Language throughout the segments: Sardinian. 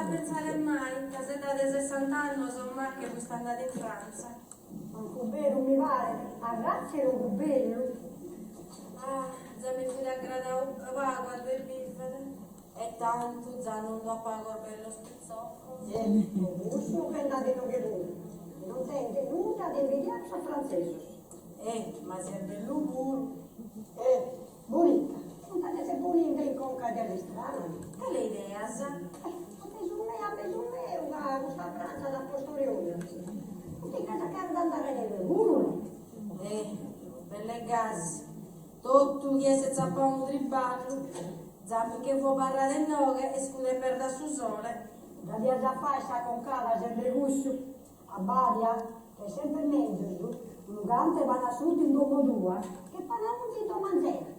pensare mai ca s'edade 'e sessant'annos ma che fuist andada in Frantza. Mancu beru mi paret, a razza 'e logu bellu. Ah, za mi fuit agradau pagu a ddue bìvere. E tantu za non ddu at pagos bellos pitzocos. E pro cussu che nd'at inoghe puru, chi non tenent nudda de imbidiare sos frantzesos. E ma si est bellu puru. E Burica, non t'andes poninde in conca ideas istranas. Cale ideas? Eh, a besu meu, a besu meu, ca custa Frantza t'at postu oriolas. Non ti creas chi at andare inoghe puru, no? Eh, bell'e gasi. Totu chi esse tzapau unu triballu. Za mi che fuo abarrada inoghe e iscude perda a su sole. Dda dias a fai sa concada sende cussu. A badia, ch'est semper menzus unu cant'e pane asciutu in domo tua che pane a unzu in domo anzena.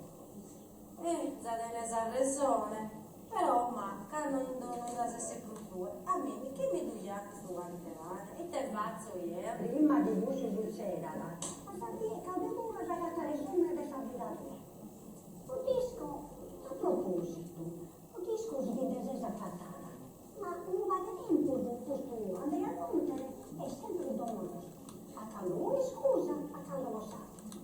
Eh, za tenes arresone, però ma cando non ddu as esser prus tue, a mimi chie mi ddu jat custu cant'e pane? Ite fatzo jeo? Prima chi cussu sutzedat, as a bier ca tue puru as a agatare s'omine de sa vida tua. No dd'isco a propositu, no dd'isco si ti nde ses acatada, Ma unu pagu 'e tempus custu Andria Contene est sempre in domo nostra, a cando un'iscusa, a cando po s'àtera.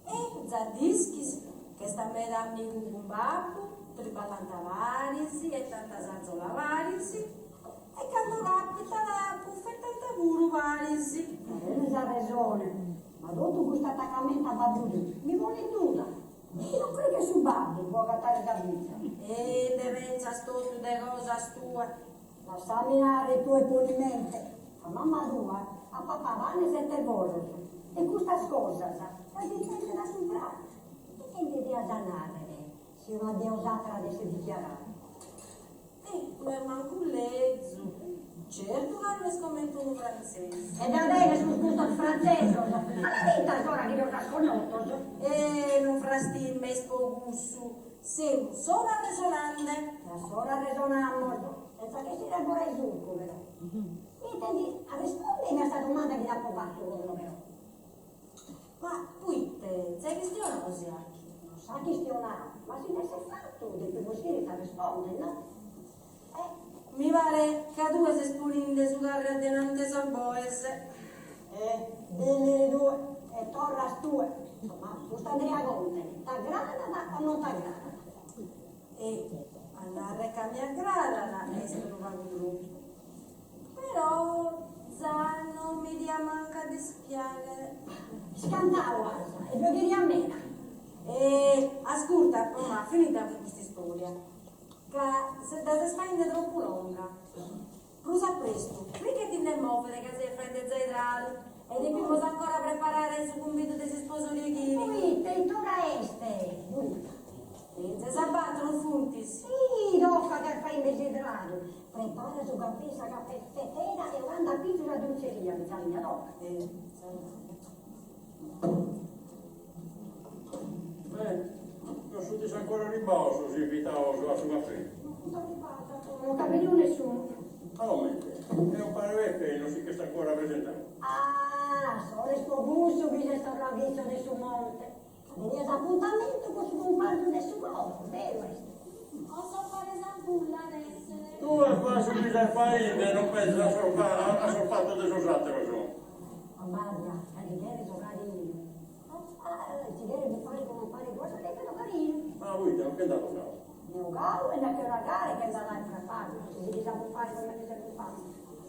E za dd'ischis ch'est a meda amigu cun babbu, triballant paris, 'etant s'arzola paris e cando capitat bufetant puru paris. Tenes arresone, ma totu custu atacamentu a babbu tuu mi ponet duda. Chi non frighet su babbu po agatare sa fiza. E nde pentzas totu de cosas tue. Lassami narrer tue poni mente, ca mamma tua at papau pane sete forros e custas cosas las intendet a su frade. Ite nde dias a narrer si una die o s'atra at esser dichiaradu? E no est mancu lezu. Certu ca no est comente unu frantzesu. E dda tenes cun custos frantzesos? A la finta s'ora chi los as connotos? E non frastimes po cussu. Semus solu arresonande. E a s'ora arresonamos, sentza ch'essire a fora 'e surcu però. Ite arrespondemi a sa domanda chi t'apo fatu como però. Ma puite s'est chistionau siachi? Non s'at chistionau, ma si nd'est fatu, depimus ischire ite arrespondet, no? Eh. Mi paret ca tue ses poninde su carru a denante 'e sos boes. Eh, billiri tue e torras tue. Insomma, custu Andria Contene, t'agradat o non t'agradat? Eh, a narrer ca mi agradat est unu pagu tropu. Però za non mi diat mancu a dispiàghere. Iscantau as? E ddoe cheriat meda. E ascurta, ma finida cun custa istòria, ca dda ses faende tropu longa. Prus a prestu, prica ti nde movet ca s'est faende zai tradu e depimus ancora preparare su cumbidu de s'isposoriu 'e Chiricu. Poite, it'ora est? Fintzas a batoro funtis. Ih, toca ca est faende sidradu. Prepara su cafè in sa cafetera eo ando a pizu sa dulceria, fiza mia, toca. Eh, non sunt ancora arribbados sos invitados a su cafè? Non sunt arribbados ancora, non ch'at beniu nessunu. Comente? E compare Peppe non si ch'est ancora presentadu? Ah, solu est po cussu chi ses torradu chitzo de su monte. Tenias apuntamentu cun su cumpanzu de su coro, beru est? O so fare s'ampulla at essere. Tue fai su chi ses fainde e non penses a sos a sos fatos de sos ateros. Abbàdia, ca si cheres 'ogare 'inu, si cheres bufare cun compare tua si depet 'ogare 'inu. Ma poite non che nd'at 'ogadu? Nde 'ogadu e nd'at che 'ogare che nd'at aer fra pagu, si sighis a bufare comente ses bufande.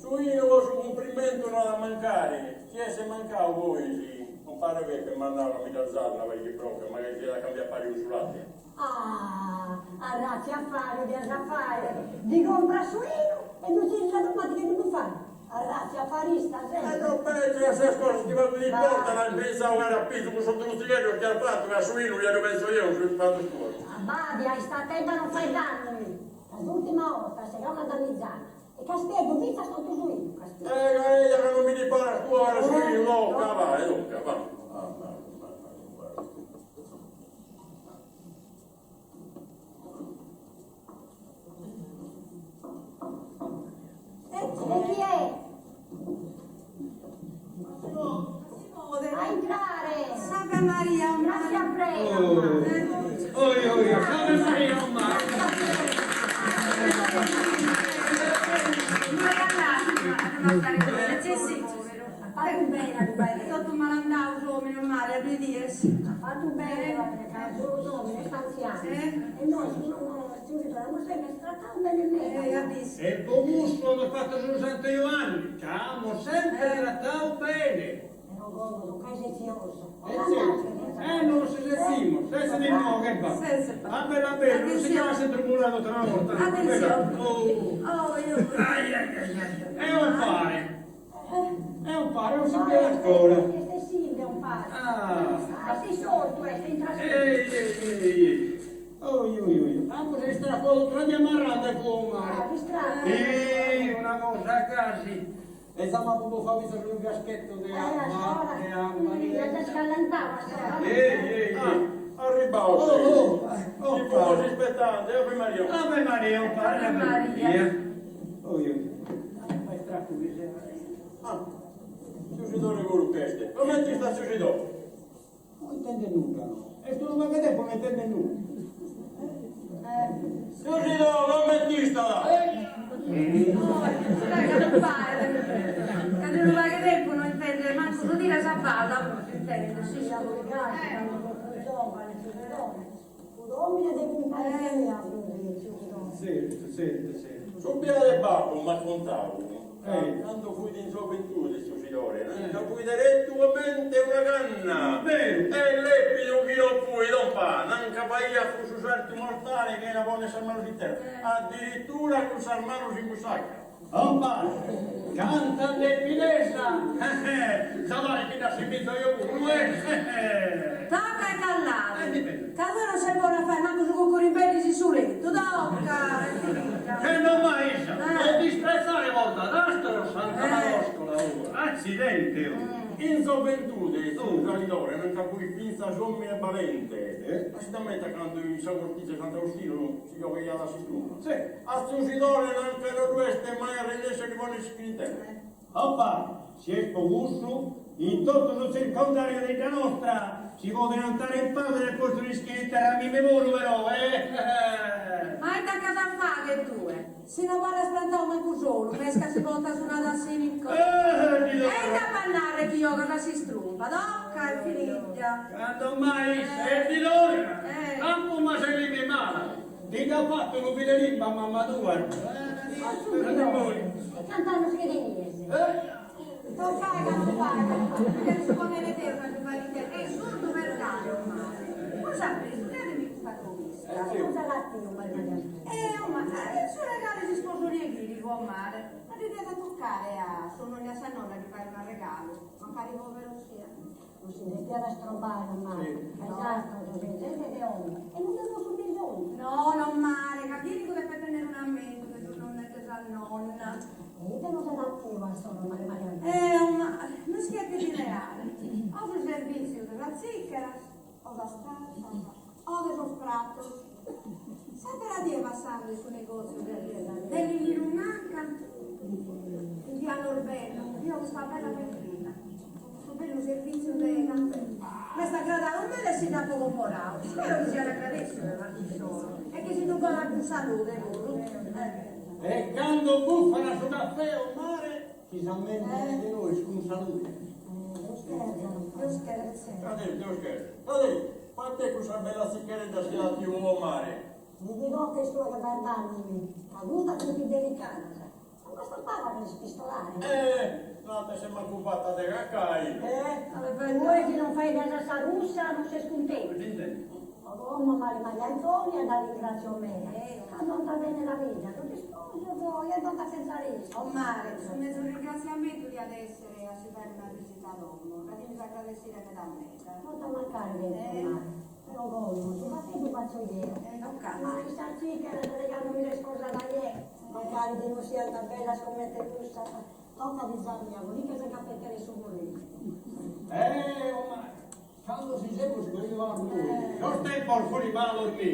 Su 'inu po su cumprimentu no at a mancare, si esset mancadu pois. Compare Peppe m'at nau ca mi dda zat una pariga 'e brocas, magari si at a cambiare pari cun su late. Ah, arratzi afari dias a fàere, ddi compras su 'inu e ddu sighis sa domanda chi ddu bufare. Arratzi afarista ses. E no penso a sas cosas chi pagu ti importan, pensa a 'ogare a pizu cussos trutzigheddos chi as fatu, ca su 'inu ja ddu penso jeo cun sos fatos tuos. Abbadia, ista atenta a non fai dannu, mi, ca s'urtima 'orta as segau una damigiana E ch'as perdu fintzas totu su 'inu, ch'as perdu. Eh, ca eja ca non mi ndi paras tue ora su 'inu, tocca, va, e tocca, va. E chi è? A intrare! Salve Maria, Grazie a prego. Oi oi, salve Maria, o mare. Tziu Sidore, amus semper tratadu bene meda. Eh, a b'isco. E po cussu amus fatu su Santu Juanni, ca amus semper tratadu bene. Però como ca setzioso. E tzertu. E non si setzimos, setzide inoghe ba. Setze ba. A bellu a bellu, non si che lasset trubulare totu una borta. Atentzione. Oh. Oh, io. Ai, ai, ai, ai. E umpare. E umpare, non si biet ancora. Est essinde umpare. Ah. Ah, si sortu est in trasferta. Ei, ei, ei. Oi, oi, oi. Amus a istracodu tra di amarrande cun mare. Ah, distratu. Ih, una cosa casi. E za m'apo bufadu fintzas unu fiaschettu de abba, de abba. Ja s'est callentadu a s'ora. Ei, ei, ei. Arribau Oh, sei. oh, oh, Ti fumus ispettande, Ave Maria. Ave Maria, umpare, Ave Maria. Oi, oi. Ma istracu chi seu. Ah, tziu Sidore puru ch'est. Comente istat tziu Sidore? No intendet nudda, no. Est unu pagu 'e tempus no intendet nudda. Tziu Sidò, comente istat? Dai ca non paret, ca de unu pagu 'e tempus no intendet mancu su tira sa balla, prus intendet, si Fiat gasi cando fut prus giovane tziu Sidore, fut omine de cumpanzia prus tziu Sidore. Tzertu, tzertu, tzertu. Su biadu 'e babbu m'at contadu ca cando fuit in zoventude tziu Sidore, nanca fuit erettu comente una canna. Beru. E lepidu chi non fuit, don Pa', nanca faiat cussu sartu mortale chena ponner sas manos in terra, addirittura cun sas manos in bussaca. Don Pa', canta lepidesa! Za paret chi nd'assimizo eo puru, eh! Tocca e calladi, ca tue non ses bonu a fai mancu su cucurimbellis in su lettu, tocca, est finita. Che no mai issa, po dispretzare portat astros Santa Madoscola ua, accidente oh! In zoventude tziu Salidore nanca fuit fintzas omine balente, a si nd'ammentat cando in sa cortiza 'e Sant'Austinu si gioghaiat a s'istrumpa? A tziu Sidore nanca no ddu est mai arrennèsciu a ddi ponni s'ischina in terra. Opa, si est po cussu, in totu su tzircondàriu de 'idda nostra si poden 'antare in pagu de aer postu un'ischina in terra a mime puru però, eh! Ma ite ch'as a fagher tue, si no b'as prantadu mancu solu, mesca si portas una tassinico? Eh, ti E ite apo a narrer chi giogas a s'istrumpa, tocca e finita. Cando mai est didora, lampu ma sa limba mala, ti nd'at fatu unu filu 'e limba mamma tua. E cant'annos chi tenies? Toccai ca non faghet, cheret su podere 'e Deus a ddu fagher intender, est surdu verdade o male. Prus a prestu, leademi custa cobista. E non s'at atiu, Maria Antonia. Eh, o ma, su regalu 'e s'isposòriu 'e Chirigu, o mare, ma ddi diat a toccare a su nonnu e a sa nonna a ddi fagher un'arregalu, mancari poveros siant. Non si depiat strobbare, o mare, ca is astros seis gente de 'omo e non de nosu bisonzu. No, no, mare, ca Chirigu depet tenner un'ammentu de su nonnu e de sa nonna. E ite nos at atiu a sora, mare Maria Antonia? Eh, o mare, no ischia ite ti leare, o su servìtziu de sas tzìcheras, o sas tassas, o de sos pratos. S'àtera die passande in su negòtziu de de Lillinu Manca, in via Norbello, bio custa bella vetrina. Su bellu servìtziu de cafè. M'est agradadu meda e si dd'apo comporadu. Ispero chi siat agradèssiu de parte issoro e chi si ddu godant cun salude puru. E cando bufan su cafè o mare chi s'ammentent de nois cun salude. Deus cherzat. Deus cherzat. Frade, Deus cherzat. Frade, fate cussas bellas tzichereddas chi at 'atiu o mare. Mi ti toches tue che fas dannu, mi, ca custas sunt delicadas. Non bastat pagu a l'ispistolare. Eh, no at esser mancu fata de cacai. Eh, tue si non faeddas a sa russa non ses cuntentu. Po como Mari Maria Antonia dda ringrazio meda, ca andant bene sa vida, sos isposos e andant senza arriscu. O mare, su mezus ringratziamentu diat essere a si fagher una visita a domo, ca dimis agradessire meda meda. Non t'at mancare tempus, mare. Però como su caffè ddu fatzo jeo. Ma sas tzìcheras de cando mi so isposada jeo. Mancari chi non siant bellas comente cussas, toca fiza mia, poniche sa cafetera in su forreddu. Eh, o mare, cando si semus cojuados nois, sos tempos funt malos mi,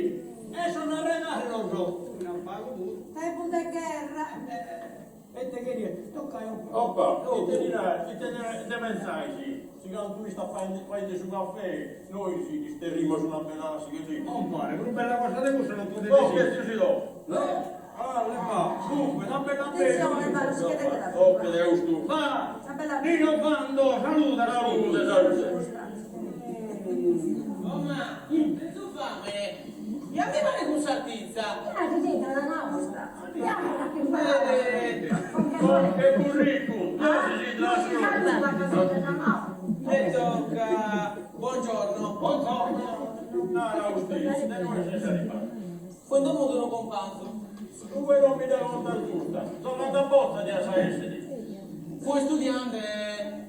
e sos arregalos funt pagu puru. Tempus de gherra. E ite cheriat, tocai un pagu. Opa, ite di nai, ite nde pensais, si cantu istat faende su cafè, nois isterrimus una bella sighedina? Compare, prus bella cosa de cussa non podet Oh, che esser. tziu Sidò! Ale va, bufet, a bella Attenzione, va, non si chedete da Oh, che Deus tu! Va, Una bella Nino Bando, saluda, Salude, salude. Oh ma, penso fame. Ja mi paret cun sartitza. Ja si s'intrat una 'orta. Ja una Che burricu! Ja si s'intrat su. E tocca. Buongiorno. Buongiorno. Nara Austinu, de inue ses arribadu? Fui in domo de unu cumpanzu. Tue non mi dda contas giusta. Zocande a botza dias a essere. Fui istudiande.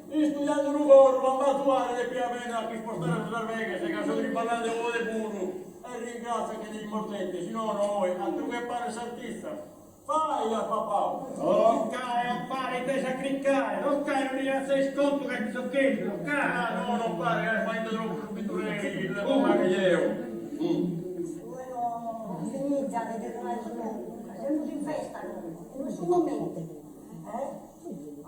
Istudiande unu corru, a m'azuare depia bennere a ch'ispostare sas arveghes ca so triballande como de puru. E ringrazia chi tenis mortedde, si nono oe, atru che pane e sartitza. Fai as papau! Toccai a fare invece a criccare, toccai non mi fatzeis contu ca est pitzocheddu, toccai! Ah no, non paret ca est fainde tropu su bitureri, il ma che jeo. Tue no finizas de donare su logu, ca semus in festa como, e no est su momentu, eh?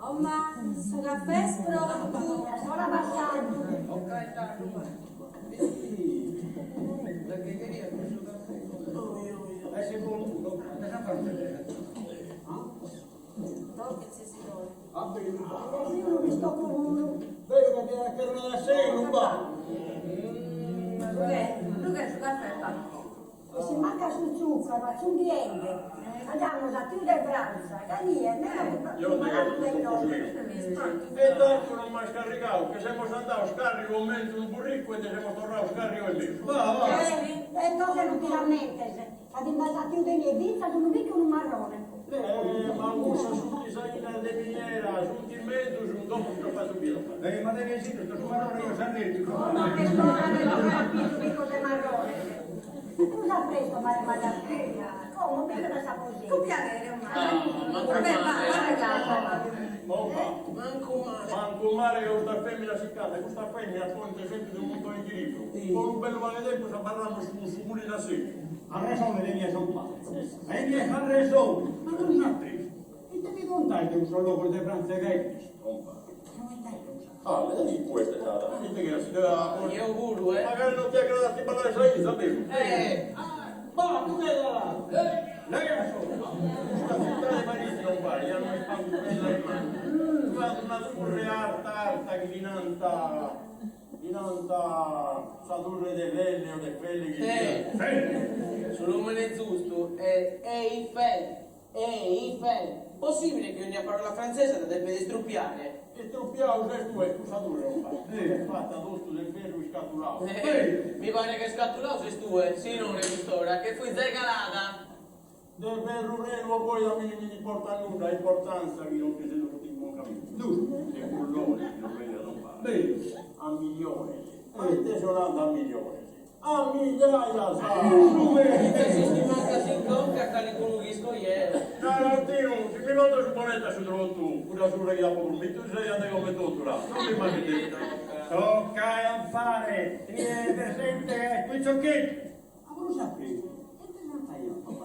O ma, su caffè est prontu. E a s'ora passadu. Toccai tardu ma. Perché cheria cussu caffè. Est bonu puru, de sa frantzesa. Tochet si Sidone. A beru ba. E unu pistoccu puru. Beru ca ti at cherrer da selu ba. Lughè, lughè su caffè ba. E si mancat su tzuccaru azzunghiende, andamus a tiu de Frantza, ca inie est meda prus baratu de inoghe. E tantu non m'as carrigau, che semos andaos carrigu comente unu burricu e nde semos torraos carrigu e mesu. Va, va. E tocca non ti lamentes, ca ti nd'as 'atiu de inie fintzas unu pische e unu marrone. Eh, ma cussas sunt is ainas de miniera, sunt is mezus, dopo ti ddos fatzu biri. Eh, ma deve essi custu, su marrone io s'arregiu. Como ch'est ora de torrare a pizu picos e marrones. Prus a prestu, mare Maria Pia, como beni a s'aposentu. Cun piaghere, o mare. Beh, va, va, Mancu male. Mancu male ca custa femina si ch'andat, custa femina ponit sempri unu muntoni de libru. Po unu bellu pagu 'e tempus abarramus cun su mulinu a seccu. Arresone tenies o male. Tenies arresone. Ma prus a prestu, ite mi contais de cussos logos de Frantza chi ais bistu? Cale? E chi cuesta est dada? Ite cheres? Si dda Poni eo puru, eh? Magari non ti agradat a ballare sa 'inza, beru? Eh! Bah, tu che dda Lea solu! Custa tzitade de Parigi non paret, ja no est tantu bella e manna. B'at una turre arta arta chi li nant li nant sa turre de Felle o de Felle chi siat. Felle! Su lumene zustu est Eiffel. Eiffel! Possibile chi ogna parola frantzesa dda depet istrupiare? Istrupiau ses tue, cussa turre non paret. Est fata totu de ferru iscatulau. Mi paret ca iscatulau ses tue, si nono cust'ora che fuit zai calada. De ferru prenu o boidu a mimi mi nd'importat nudda, a importanza chi non che seus totu in buon caminu. Giustu. De bullones chi los bediat non paret. Beru. A milliones. Ma ite so nande a milliones? A migliaias! Ite si ti mancat in conca calicunu chi isco jeo. Nara Austinu, si mi ponzo su bonetto a su trotu, cudda surra chi t'apo promìttiu si segat de como etotu là, non mi faghet Toccai a fare, tenie presente ca est piciocheddu. Ma prus a prestu, ite s'ant a papare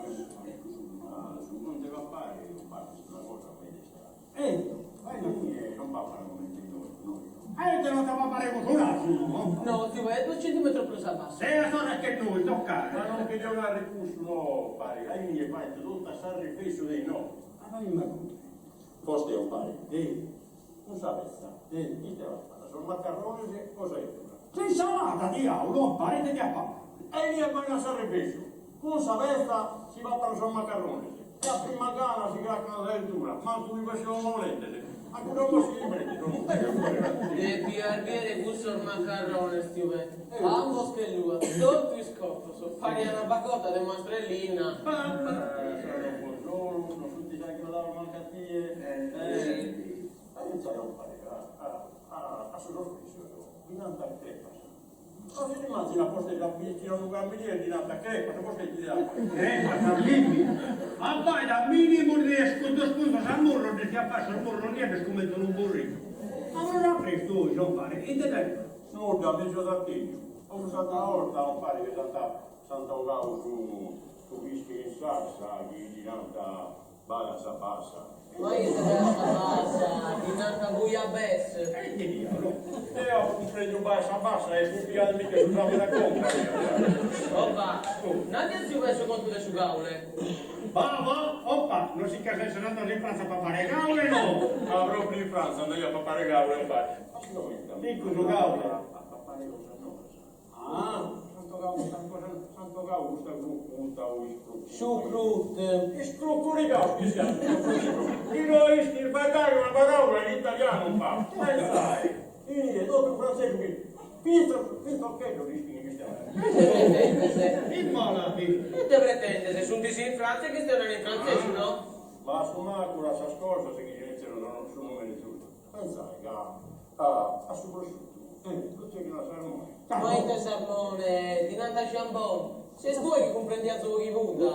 cun su Ah, su non de papare, non b'at una cosa meda istrana. Ecco, Inie non papan comente nois, nois. E ite non t'at a papare cun su nasu, no? No, tziu Pe', duos centimetros prus a bassu. Sena torrat che nois, toccai. Ma non che giogare cussu no, pare, ca inie faent totu a s'arrefessu de inoghe. Ma fammi una cosa. Foste o pare. Eh. Cun sa petza. Eh. Ite papat, sos macarrones o sa 'erdura? S'insalada, diaulu, o pare, ite diat papare? E inie faent a s'arrefessu. Cun sa petza si papan sos macarrones e a prima gana si craccan sa 'erdura, mancu chi fessin molentes. A cudda mosca chi prendit unu Depias biere cussos macarrones, tiu Pe', ambos che lua, totu iscotos, parian una bacota de mastru 'e linna. Solu, non sunt disagradados mancu a tie. Pensa compare a sos ofìssios, li nant crepas. Ma si l'immàginat vostè sa vicina unu camerieri li nant crepas, vostè ite diat fagher? Crepas a mimi? Abbàida, mìnimu dies cun duos punzos a murros ddis diat fagher sos murros nieddos comente unu burricu. Ma prus a prestu, oi, compare, ite dd'ais fatu? Nudda, mi so tratènniu. Cuss'atra 'orta, compare, che s'ant s'ant 'ogau su su pische in sarsa chi li nant Bassa bassa. Ma ite bassa bassa, ddi nant bouillabaisse. E ite diaulu? Deo apo cumprendiu bassa bassa e furriademiche su sambene a conca. Opa, nadi a tziu Pe' su contu de su caule. Va, va, opa, non si che ses andados in Frantza a papare caule no? Ma propriu in Frantza andaia a papare caule, compare. Ma si comente Dicu su caule. A papare cosas noas. Ah. S'ant 'ogau, s'ant 'ogau. bocau custa crucuta o iscrucuta. Choucroute. Iscrucurigaus chi siat, chi no ischis faeddai una paraula in italianu pa. Pensai, inie totu frantzesu chi fintzas sos pitzocheddos ischin chistionai. Ite pretendes? Immolati. Ite pretendes? Sunt in Frantza e chistionan in frantzesu, no? Ma a su mancu sas cosas chi si netzerant su nùmene giustu. Pensai ca a su prosciuttu ddu tzerriant sarmone. Ma ite sarmone? Ddi nant jambon. Ses tue chi cumprendias su chibudda.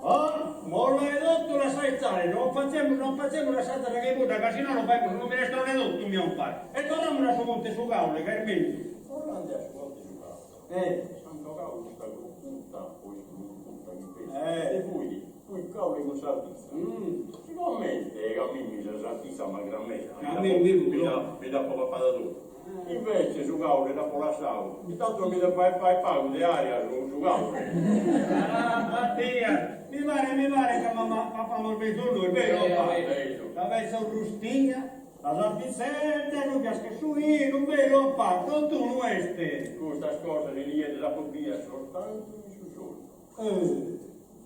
Ah, molla 'e totu lassai istare, non fatzemus non fatzemus a sa sa chibudda ca si nono faimus unu minestrone totu mi compare. E torramus a su contu 'e su caule ca est menzus. Torrande a su contu 'e su caule, s'ant 'ogau custa crucuta o iscrucuta chi fessit e fuit fuit caule cun sartitza. Sigomente ca a mimmi sa sartitza m'agradat meda, mi dd'apo papada totu. Invece su caule dd'apo lassau, intantu non mi devet fai fai pagu de aria su caule. Ah, Mattia, mi paret mi paret ca papamus mezus nois, beru o pa'? Sa petza arrustia, sa sartitzedda, su fiascu 'e su 'inu, beru o pa'? Tot'unu est. Custas cosas inie ddas apo bias soltantu in su sonnu.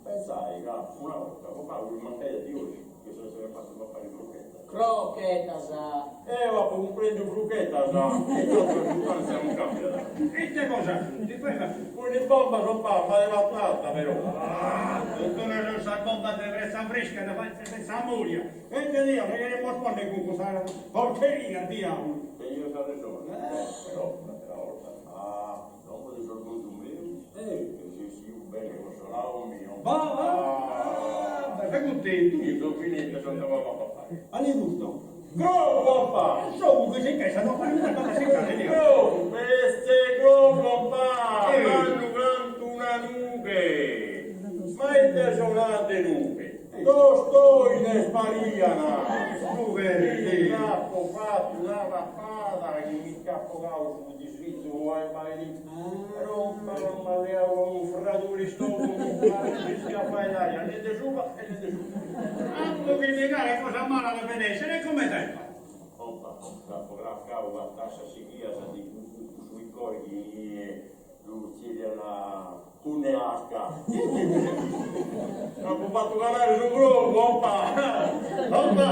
Pensai ca una 'orta po pagu mi mancaiat dioxi chi s'essere fatu papare fruchetas. Crochetas. Eo apo cumprendiu fruchetas e totu sa sustantzia non cambiat. Ite cosa sunt? Fai ma sunt. Fuint bombas o pa, ma de patata però. Ah, tot'una sunt sas bombas de petza frisca de petza mùria. E ite diaulu cherimus ponner cun custa porcheria, diaulu. Tenias arresone, però un'atera 'orta. Ah. Domo de s'orgogliu meu, che ses iu bene consolau mio. Va, va, sei cuntentu. Chi sos finetes ant acabau a papare. Ali gusto. Grogu, compà! S'ogu chi si ch'est, no fai una cosa siccada, Elio. Grogu, b'est grogu, compà, mannu cantu una nughe. Ma ite so nande nughe? Tostoines pariana! Nughe, Mi nd'apo fatu una papada chi mi nch'at bogau su disizu a ibairi. Però m'at leau unu fraduri istogu chi no ischia faeddare ne de suba e ne de suta. Apo chi negare cosa mala devet essere e comente ais fatu? Compa, nd'apo cracau a tassas sighias de cussu licore chi inie Lu tzerrian cunneasca. Apo fatu calare su grogu, opa! Opa!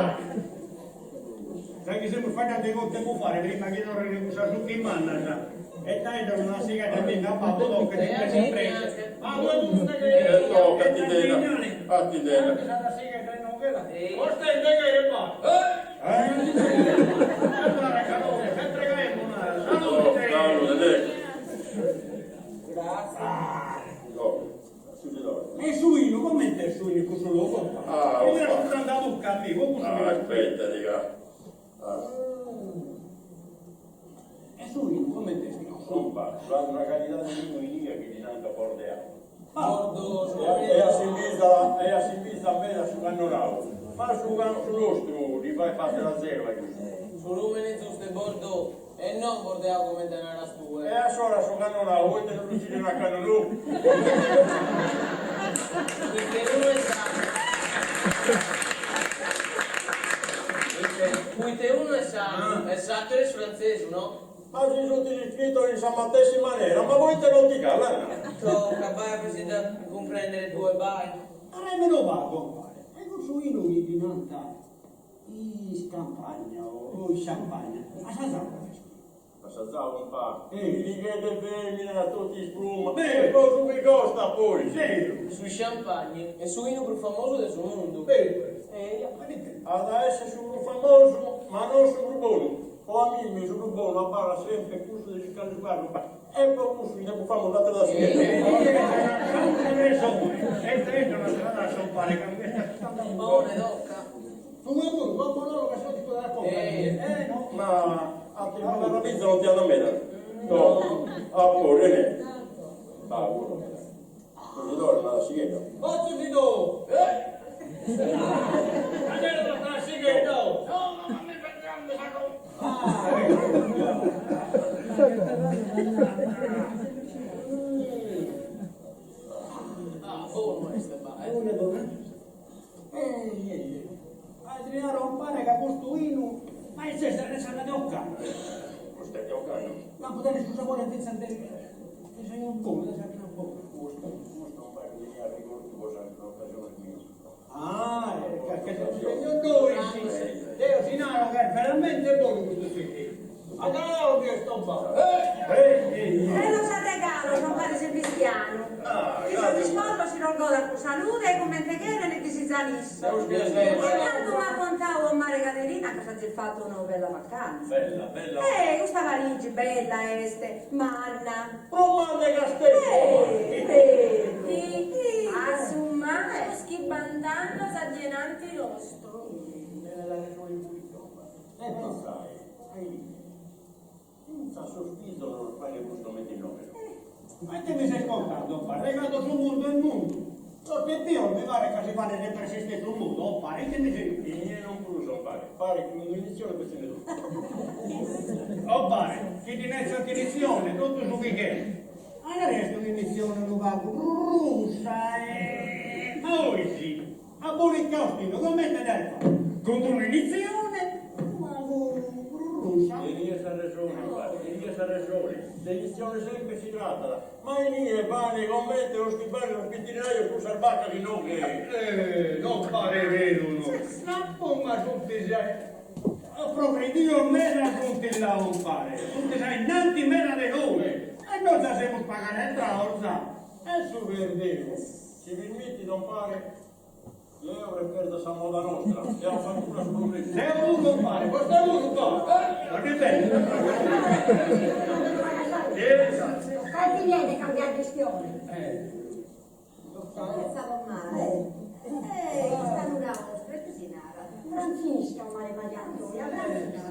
Già chi semus faeddende de contu 'e bufare, prima chi torren cussas ucchi mannas e daeddos una sighedda a mimmi a babbu tochet in presse in presse. Ma tue custa che E tocca a ti dena, a ti dena. Anche sa sighedda inoghe la. Vostè nde cheret ba? Eh! Allora calore, sempre ca una salute! Salute, E su 'inu, comente est su 'inu in cussu logu? Ah, Mi est asciutende a bucca a mie, cussu mi Aspetta, dica. E su 'inu, comente est in cussu logu? Compa, b'at una calidade de 'inu inie chi ddi nant Bordeau. Bordeaux. E assimbiza e assimbiza meda a su cannonau, ma su su nostru ddi faet batter a zero a cussu. Su lumene giustu est Bordeaux e non Bordeau comente naras tue. E assora su cannonau poite non lu tzerrian a cannonù? Poite unu est sardu. Poite unu est sardu e s'ateru est frantzesu, no? Ma si sunt iscritos in sa matessi manera, ma poite non ti callan? Tocca, bai a bi si dda cumprendere tue, bai. Narami unu pagu, compare, e cussu 'inu chi ddi nant iscampagna o isciampagna, assazau dd'as? Assazau, compà, piligheddu 'e femina, totu ispruma, e po su chi costat poi. Beru. Su champagne est su 'inu prus famosu de su mundu. Beru est. Eja. Ma ite? At a esser su prus famosu, ma non su prus bonu. Po a mimmi su prus bonu abarrat semper cussu de s'iscallu compà. E po cussu nde bufamus un'atera tassighedda. Bone, tocca. Ma a ti fai una pizza non ti andat meda? No. A poi, René. Ah, puru meda. Si torra una tassighedda. Pozzo ti do! Eh! Adesso una tassighedda! No, ma mi prendiamo sa Ah, ecco. Ah, bonu est, ba, eh. Bonu, bonu. Eh, Adriano, pare che custu 'inu, ma est sa de ocannu. Custu est de ocannu. Ma può dare su sapore finza de de sa bonu, de sa bona. Custu. aiat regortu po sas ocasiones mias. Ah, ca semus nois, deo si naro ca est veramente bonu custu ziccheddu. Agallau chi est tombau. Bellos arregalos, compare Sebistianu. Chi sos isposos si los godant cun salude e comente cheren e disizan issos. E cantu m'at contau comare Caderina ca s'azis fatu una bella vacanza. Bella, bella. Eh, custa Parigi bella est, manna. Prus manna 'e Casteddu. Eh, bellu. A su mancus chimbant'annos a dienanti nostru. E pensai, ahi, fintzas sos fizos los faghet prus comente inoghe. Ma ite mi ses contando, o pare cando su mundu est mundu. Sos pipios mi paret ca si faghent sempre s'istessu modu, o pare, ite mi ses. Inie non prus, o pare, paret chi un'inizione bessende totu. O pare, chi ti netzant inizione, totu su chi cheret. Magari est un'inizione unu pagu prus russa e. Ma ois, A Bolicaustinu comente dda fai? Cun d'un'inizione unu pagu prus russa. Tenies arresone, pare, tenies arresone. De inizione sempre si tratat, ma inie fane comente sos chi fane sos pintinaios cun sas bacas inoghe. Eh, non paret beru no. Ma ma sunt progredios meda sunt là compare, sunt a innanti meda de nois. E nois già semus pagu arretraos già. E su perdeu. Si pirmitit, compare, deo preferzo sa moda nostra e afanculo a su progressu. Deo puru, compare, vostè puru, va. Va bene. Toccai ti de cambiare gestione. Pensa comare. Eh, custa nura 'ostra, ite si narat? Frantzisca, mare Maria Antonia, Frantzisca.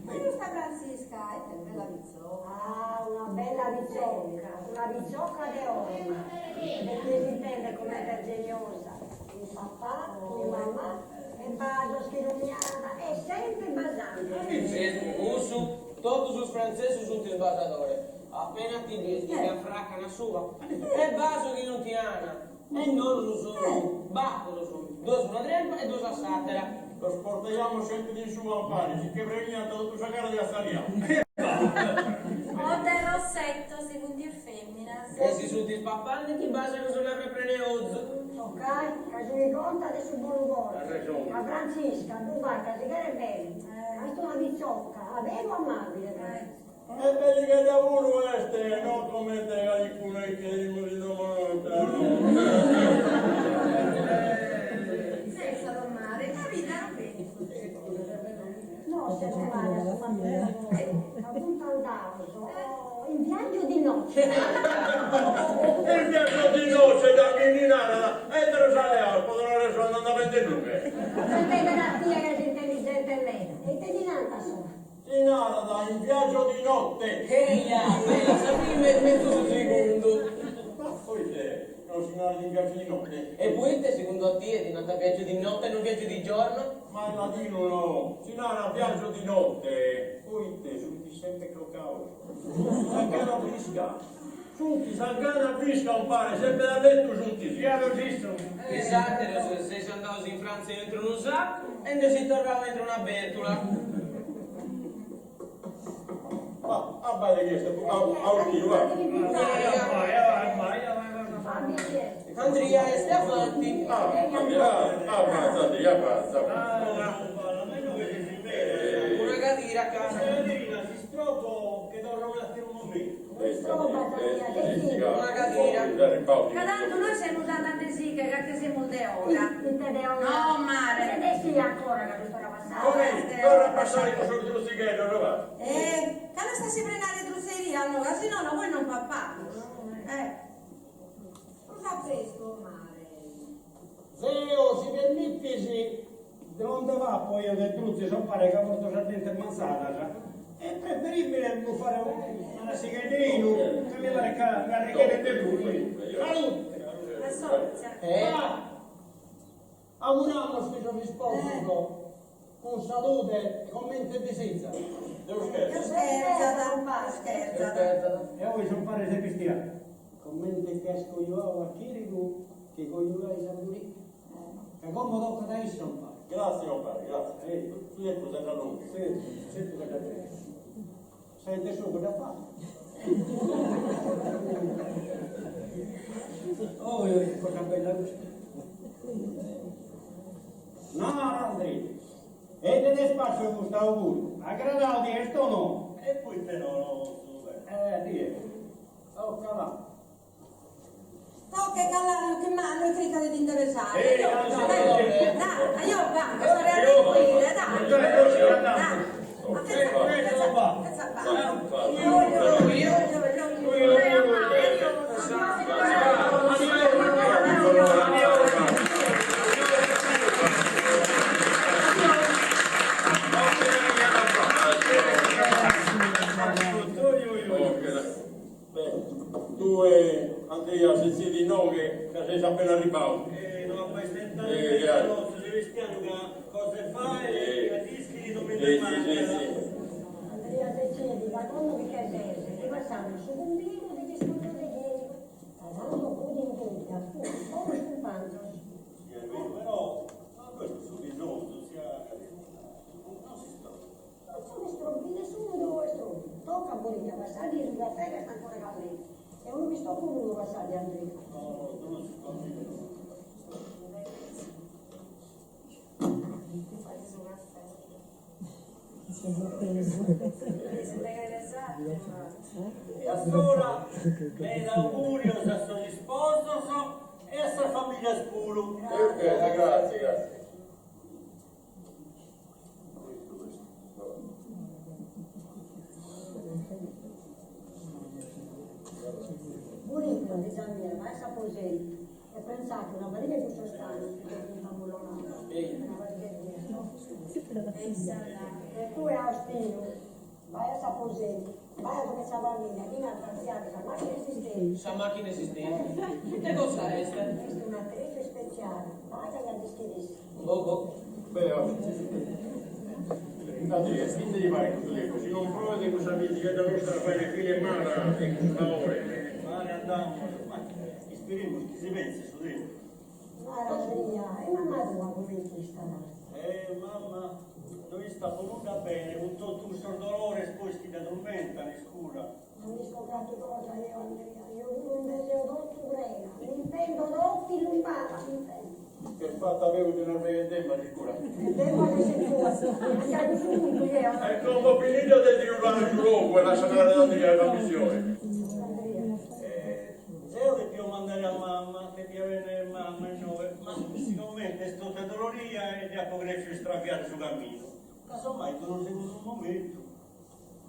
Ma custa Frantzisca, ite bella pitzocca. Ah, una bella pitzocca, una pitzocca de 'orma, de chie s'intendet comente est geniosa, cun papà, cun mamà, e basos chi rumiat, est sempre basande. Est cussu, totu sos frantzesos sunt isbasadores, appena ti bies ti che afracan a suba, e basu chi non ti 'ana. E non unu solu, batoro sunt, duos a una trempa e duos a s'àtera. Los portaiamus sempri in su ampare, si che preniant totu sa cara de atzaria. O de rossetto, si funt is fèminas. E si sunt ispapande ti basan su lavra prenu 'e ozu. Tocai, ca su chi contat est su bonu coro. Ma Frantzisca ddu fait ca si cheret bene, ca est una pitzocca aberu amabile. E bellighedda puru est, non comente calicuna chi tenimus in domo nostra, no. Senza domare, sa vida non benit. No, se domare a su matrimoniu, ca funt andaus in viaggio di nozze. In viaggio di nozze, da chini narat, e ite los at leados po torrare su andamentu 'e nughe. Sentende a tie ca ses intelligente meda, e ite ti nant a s'ora? Si narat in viaggio di notte. Eia, bella sa prima e mezus su segundu. Ma poite non si narat in viaggio di notte? E poite segundu a tie ti nant viaggio di notte e non viaggio di giorno? Ma est ladinu no, si narat viaggio di notte poite sunt sempre crocaos. Sa gana frisca. Sunt sa gana frisca umpare, sempre a lettu sunt. Fiados issos. Is àteros seis andados in Frantza intro unu sacu e nde seis torrados intro una bèrtula. Ma abbàida chi est Austinu, va. Andria est avanti. Ah, Andria, avanza Andria, avanza. Una cadira, cara. Una cadira. Ca tantu nois semus andandesiche ca che semus de ora. No, mare. Come, torra a passare cun sos trutzigheddos, va. Eh, cando est a si prenare trutzeria, no, ca si nono poi non papamus. Eh. Prus a prestu, o mare. Zeo, si permittis, non nde papo eo de drutzes, o pare ca porto sas dentes mantzadas. Est preferibile bufare una tassighedda 'e 'inu, ca mi paret ca nd'arrichedet de prus. Salute! A sotza. Va! Auguramus chi sos isposos cun salude e comente disizan. Deus cherzat. Deus cherzat, Deus cherzat. E oe sun pares de cristianos. Comente chi as cojuau a Chirigu chi cojuais a Durica. Ca como tocat a issa, umpare. Gràtzias, umpare, gràtzias. Su tempus est a longu. Si, su tempus est a longu. Sa 'ente su chi dd'at fatu. Oi, oi, cosa. cosa bella custa. Nara Andri, e ite t'est parsu custu auguriu? Agradau ti est o no? E poite no, no, Eh, ti est. Toccala. Tocca e callare che mannu e crica de ti nde pesare. Ehi, Dai, no, sì. dai, ajò, va, che sono a recuire, dai. Dai. Ma che fa? Che fa? Tue, Andria, setzidi inoghe ca ses appena arribau. E no apo a istentare meda no, tziu Sebastianu, ca cosa 'e faere ja l'ischit non mi nde mancat. Andria setzidi ca como chi che ses ti passamus su cumbidu de s'ispogiu de Diegu, ca cando fut in bidda funt bonos cumpanzos. Si est beru però, ma ddu est su bisonzu, tzia Caderina, non s'istorbat. Non so istrobbida, su mudu est tropu. Toca Burica, passadi su cafè ca est ancora callenti. E unu pistoccu puru passadi Andria. No, no, ddu non si consigliat. E a s'ora meda augurios a sos isposos e a sas familias puru. Grazie, grazie. Burica, fìgia mia, vai a s'aposentu e prentzache una pariga 'e cussos pannos chi che funt ammulonados. Una parighedda, no? E tue, Austinu, vai a s'aposentu, vai a domo 'e sa famìlia chi nd'ant artziadu sa màchina 'e s'isterju. Sa màchina 'e s'isterju? Ite cosa est? Est un'atretzu ispetziale, vai ca ja dd'ischit issa. Boh boh. Beh, Andria, ite ti paret custu tempus? Si non proet cussa biddixedda nostra faghet fine mala e custu laore. Male andamus, ma isperemus chi si penset su tempus. Nara Andria, e mamma tua comente istat? Eh mamma, no istat po nudda bene cun totu cussos dolores pois chi dda turmentan, iscura. Non isco carchi cosa eo Andria, eo puru nde seo totu prena, mi intendo totu illumbada, mi intendo. Ch'est fata peus de un'arveghe demba, s'iscura. E demba che ses tue, a cussu puntu eo. E como finida de triulare su logu e lassa andare ad Andria sa missione. Andria. Zeo depio mandare a mamma, depia bennere mamma inoghe, ma sigomente est totu addoloria e dd'apo crèfiu istraviare su caminu, casomai in unu segundu momentu.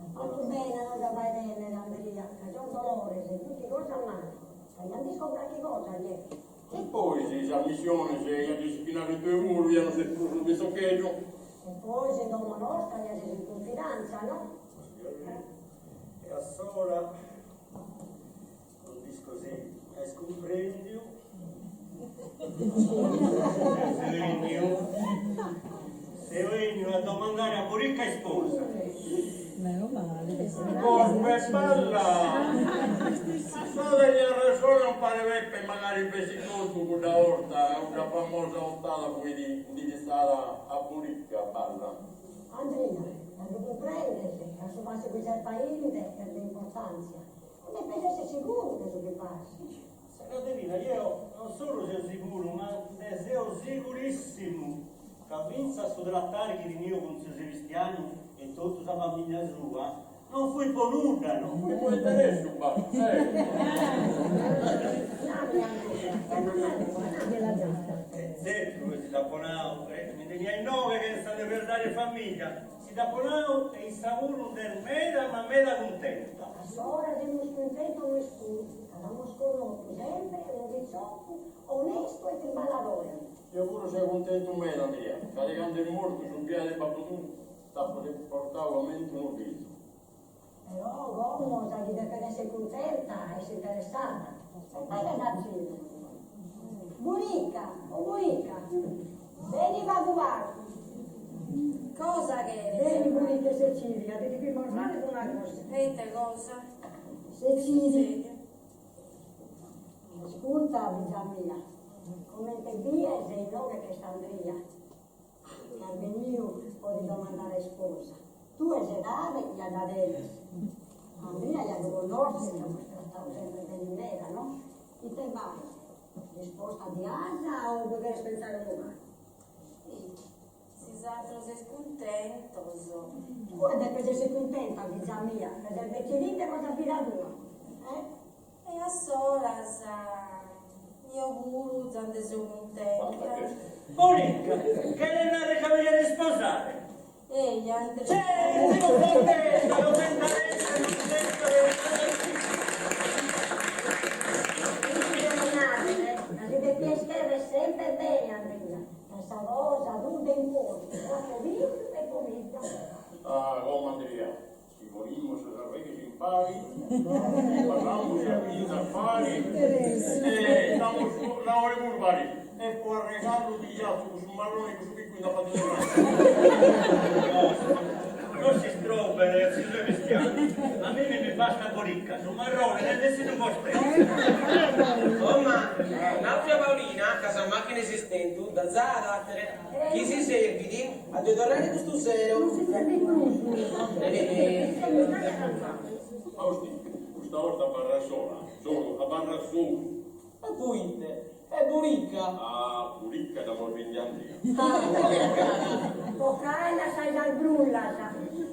As fatu bene a no dda fai bennere, Andria, ca sos dolores funt cosa mala, ca ja nd'isco carchi cosa jeo. E pois sas missiones ja dd'ischis tue puru, ja no ses prus unu pitzocheddu. E pois in domo nostra ja ses in cunfidantza, no? E a s'ora Non nd'isco si ais cumprèndiu. Seu 'ènniu a domandare a Burica a isposa. Corpu 'e balla! Sa teniat resone 'ompare Peppe magari fessit contu cudda 'orta a cudda famosa otada fuit indiritzada a Burica, balla. Andria, ja ddu cumprendes ca su passu chi ses fainde est de importàntzia. Depes esser siguru de su chi fas. Tzia Caderina, jeo non solu seo siguru, ma nde seo sigurissimu ca fintzas su trattare chi tenio cun tziu Sebistianu e totu sa familia sua non fuit po nudda, no. Fuit po interessu, ba, eh. Nami, Andria, e mamma tua, nami. Tzertu chi si dd'apo nau, eh, mi tenia inoghe chentza nde perdare familia, Si dd'apo nau e issa puru nd'est meda ma meda cuntenta. A s'ora semus cuntentos nois puru, ca l'amus connotu sempre unu pitzocu onestu e triballadore. Deo puru seo cuntentu meda, Andria, ca de cando est mortu su biadu 'e babbu tuu t'apo sempre portau comente unu fizu. Però como sa chi depet esser cuntenta est s'interessada. E paga sa tzida. Burica, o Burica, beni pagu pagu. Cosa cheres? Beni Burica e setzidi, ca ti depimus narrer una cosa. E ite cosa? Setzidi. Ascurta, fiza mia, comente bies inoghe ch'est Andria. Ca est beniu po ti domandare a isposa. Tue s'edade ja dda tenes. Andria ja ddu connosches, dd'amus tratau sempre beni meda, no? Ite fais? Risposta bi as o bi cheres pensare unu pagu? Si is atros seis cuntentos. Tue depes esser cuntenta, fiza mia, ca ses detzidinde pro sa vida tua, eh? E a solas, jeo puru za nde so cuntenta. Borica, cheret narrer ca mi cheres isposare? Eja, Andria. Cè, seo contenta, comente at esser cuntenta de Custu cheret narrer ca si depies cherrer semper bene, Andria, ca est sa cosa prus de importu tra pobiddu e pobidda. Ah, como Andria, si ponimus sas arveghes in pari, basamus sas binzas pari, e istamus laore puru pari, e po arregallu ti jatzo cussu marrone cun su piccu in da fatu de Non s'istrobbet, tziu Sebastianu, a mimi mi bastat Borica, su marrone lendesilu vostè. Oh ma, nau tzia Paulina ca sa machina 'e s'istentu dda zat àtere, chi si serbit a ddu torrare custu sero. Non si serbit prus. Austi, custa 'orta abarras sola, solu, abarras solu. E poite? E Borica? Ah, Borica dda morbindi Andria. Toccai lassai sas brullas,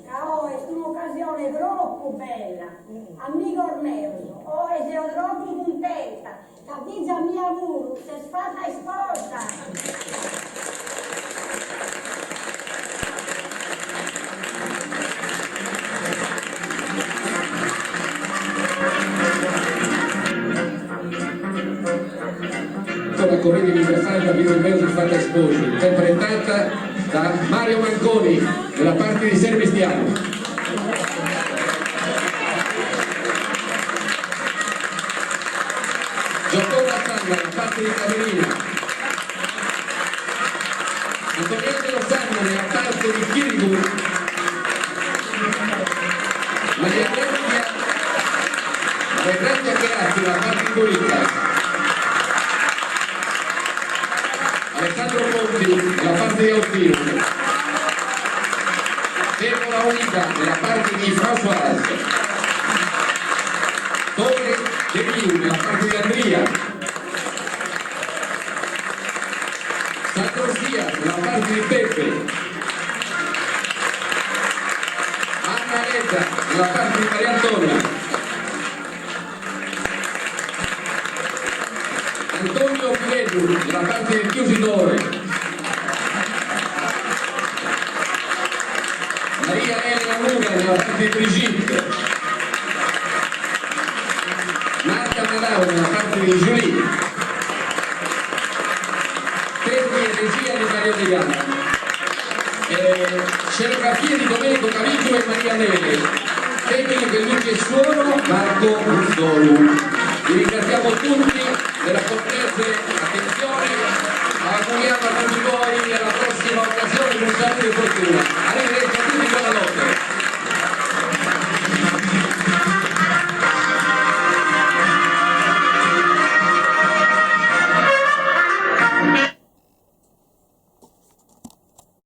ca oe est un'ocasione tropu bella. Amigos meos, oe seo tropu cuntenta, ca fiza mia puru s'est fata isposa. La commedia universale da Vino Meo fatta sposi, interpretata da Mario Manconi nella parte di Servistiano. Gioconda Sanna nella parte di Caterina. Antoniangelo Sanna nella parte di Chirigu. Maria Grazia, Maria Grazia Chiarazzi nella parte di Borica. Alessandro Ponti nella parte di Austino. Deborah Oliva nella parte di Françoise. Tore De Liu nella parte di Andrea. Sandro Sia nella parte di Peppe. Anna Ledda nella parte di Maria Antonia. Antonio Pireddu nella parte di Chiusidore. Maria Elena Mura nella parte di Brigitte. Marta Madao nella parte di Julie. Tecnica e regia di Mario Degano. Eh, scenografia di Domenico Cavicchio e Maria Nele. Tecnico e luce e suono Marco Ruzzolu. Vi ringraziamo tutti.